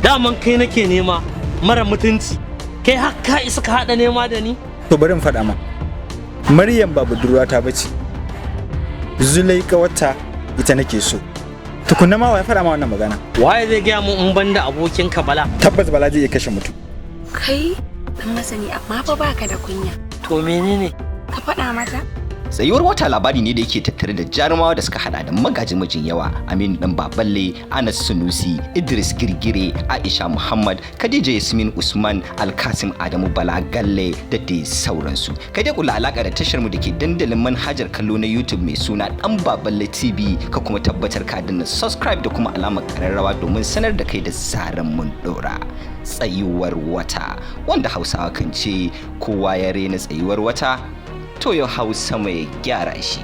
Daman kai nake nema, mara mutunci. Kai har ka isa ka haɗa nema da ni? To, bari in faɗa ma. Maryam ba budurwata bace. Zulai kawarta ita nake so. Tukunna ma wa ya faɗa ma wannan magana? Waye zai gaya mu in banda abokinka Bala? Tabbas Bala zai iya kashe mutum. Kai dan masani, amma fa baka da kunya. To, menene? Ka faɗa mata? Tsayuwar Wata labari ne da yake tattare da jarumawa da suka hada da Magaji Mijin Yawa, Aminu Dan Baballe, Anas Sunusi, Idris Girgire, Aisha Muhammad, Khadija Yasmin Usman, Alkasim Adamu Bala Galle da dai sauransu. Kai dai kula alaka da tashar mu da ke dandalin manhajar kallo na YouTube mai suna Dan Baballe TV, ka kuma tabbatar ka danna subscribe da kuma alamar kararrawa domin sanar da kai da zaran mun dora. Tsayuwar Wata, wanda Hausawa kan ce kowa ya rena tsayuwar wata, to ya hau sama ya gyara shi.